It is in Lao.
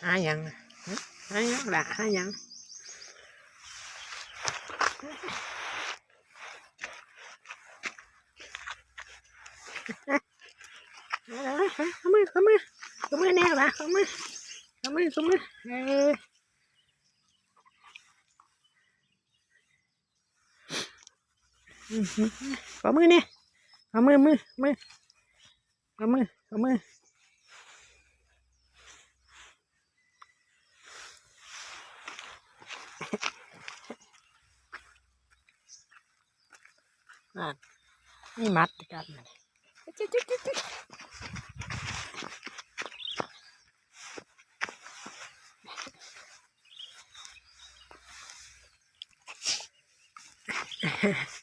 ຫາຫຍັງ? ຫາຫຍັງລະ? ຫາຫຍັງ? ເອີ ເຂົ້າມາ ເຂົ້າມາ ເຂົ້າມາແດ່ລະ ເຂົ້າມາ ເຂົ້າມາ ເຂົ້າມາ ເອີ ຂໍມືແດ່ ຂໍມື ມື ມື ມື ຂໍມື ຂໍມື. ນັ້ນ ມີໝັດຄືກັນ. ເ